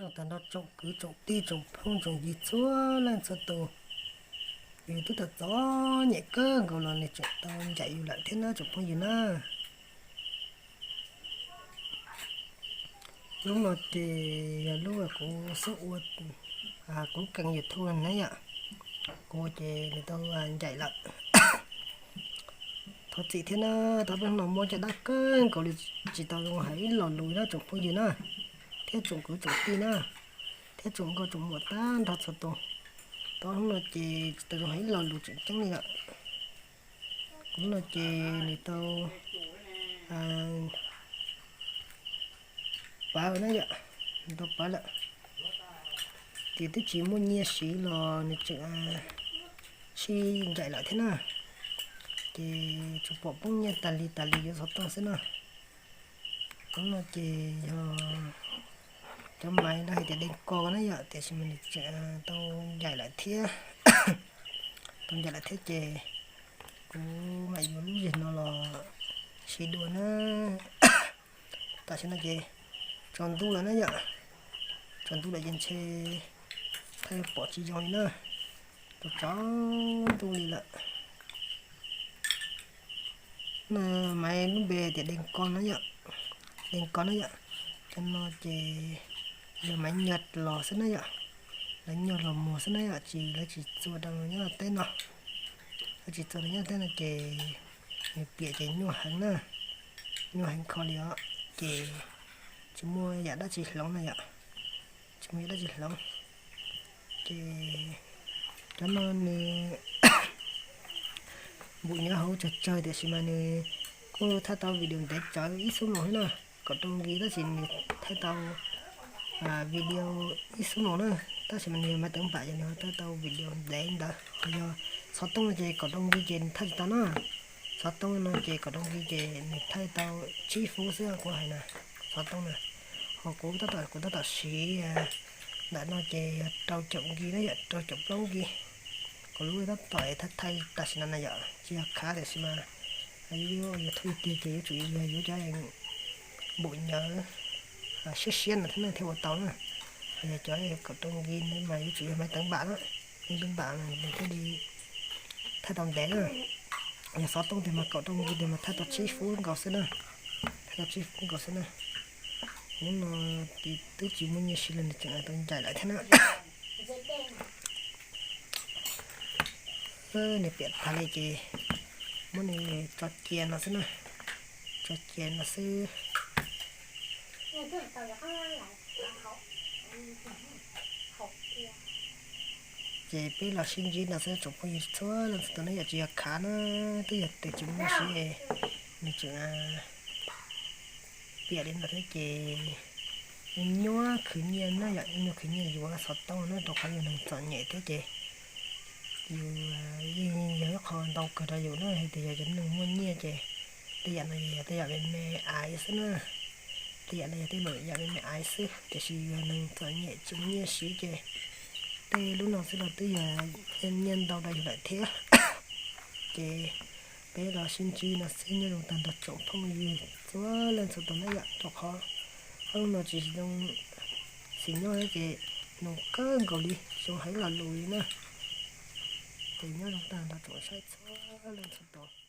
Tag nrho tsoom kwv tsoom tij tsoom phooj tsoom ywg txhua leej txhua tus, yus twb tau txom nyem kawg nkaus los nws tseem tau ncaim yus lawm thiab na tsoom phooj ywg na. Lub no ces yog lub kuv xub ua, kuv keem YouTube na yom. Kuv ces nws tau ncaim lawm. Thov txim thiab na, tau peb hnub no muaj caj dab kawg nkaus li, tsis tau zoo hais ib lo lus na tsoom phooj ywg na, thiab tsoom kwv tsoom tij na, thiab tsoom nkauj tsoom muam tag nrho txhua tus. Tau hnub no ces tsis tau zoo hais ib lo lus tseem ceeb li lawm. Hnub no ces nws tau pawv na yom, nws tau pawv lawm. Ces twb tsis muaj nyiaj siv los nws tseem sib ncaim lawm thiab na. Ces tsuas pom poob nyiaj tas li tas li yuav xov tooj xwb na. Hnub no ces yog cov maiv lawv hais tias dees kos na yom, tiam sis mas nws tseem tau ncaim lawm thiab. Tau ncaim lawm thiab ces kuv mam yuav lub zig no los siv dua na. Tam sim no ces tsaus ntuj lawm na yom, tsaus ntuj lawm ces ntshe thaij pom tsis zoo li na, tsaus tsaus ntuj li lawm. Maiv lub npe tias dees kos na yom, dees kos na yom. Cov no ces yog maiv nyuag los xwb na yom, lawv nyuag los muag xwb na yom, tsis lawv tsis txua rau nyob teb no. Lawv tsis txua rau nyob teb no ces nws piam ces nyuaj heev na, nyuaj heev kho li os. Ces tsis muaj yam dab tsi hloov na yom, tsis muaj yam dab tsi hloov. Ces cov no nws npum nyob hauv tsawg tsawg tiam sis mas nws kuj thaij tau video ntev tsawv ib xuab moos thiab na, kaum rau nki tab sis nws thaij tau video ib xuab moos na, tab sis mas nws yog maiv teev npam ces nws ho thaij tau video ntev ntawd. Ho yog xov tooj no ces kaum rau nki ces nws thaij tsis tau na, xov tooj no ces kaum rau nki ces nws thaij tau tsib fub xwb kuv hais na, xov tooj na. Ho kuv tab tom, kuv tab tom siv ntawm no ces yog rau caum nki na yom, rau caum plaub nki. Kuv lub tab tom thaij thaij tam sim no na yom, tsis yog khav tiam sis mas yuav YouTube tiag ces yuav tsum yog yuav cov npum nyawv siab siab no thiab na thiaj ua tau na. Ho yog cov kaum rau nki no mas yuav tsum yog maiv teev npam na, maiv teev npam mas nws thiaj li thaij tau ntev na. Yog xov tooj tiag mas kaum rau nki tiag mas thaij tau tsib fub nkaus xwb na, thaij tau tsib fub nkaus xwb na. Hnub no twb tsis muaj nyiaj siv los nws tseem tau ncaim lawm thiab na. Nws piam tag li ces muab nws tso cia no xwb na, tso cia no xwb. Ces peb los sib ntsib no xwb tsoom phooj ywg txhua leej txhua tus na yom, tsis yog khav na, twb yog tias tsis muaj nyiaj siv, nws tseem piam li ntawd thiab ces nyuaj khwv nyiaj na yom, nyuaj khwv nyiaj yuav xov tooj na, rau qhov yus neeg txom nyem thiab ces yus yeej yog ib qho ntau kawg rau yus na, hais tias yog cov neeg muaj nyiaj ces tej yam no yog tej yam me me aiv xwb na, tej yam no yog tej yam me me aiv xwb, tiam sis yus yog neeg txom nyem tsis muaj nyiaj siv ces tej lub no xwb los twb yog nyiaj ntau rau yus lawm thiab. Ces peb los sib ntsib no xwb, nyob zoo tag nrho tsoom phooj ywg txhua leej txhua tus na yom, rau qhov ob lub no tsis zoo xim nyob ces nws kawg nkaus li, tsis zoo hais lo lus li na. Ces nyob zoo tag nrho tsoom saib txhua leej txhua tus.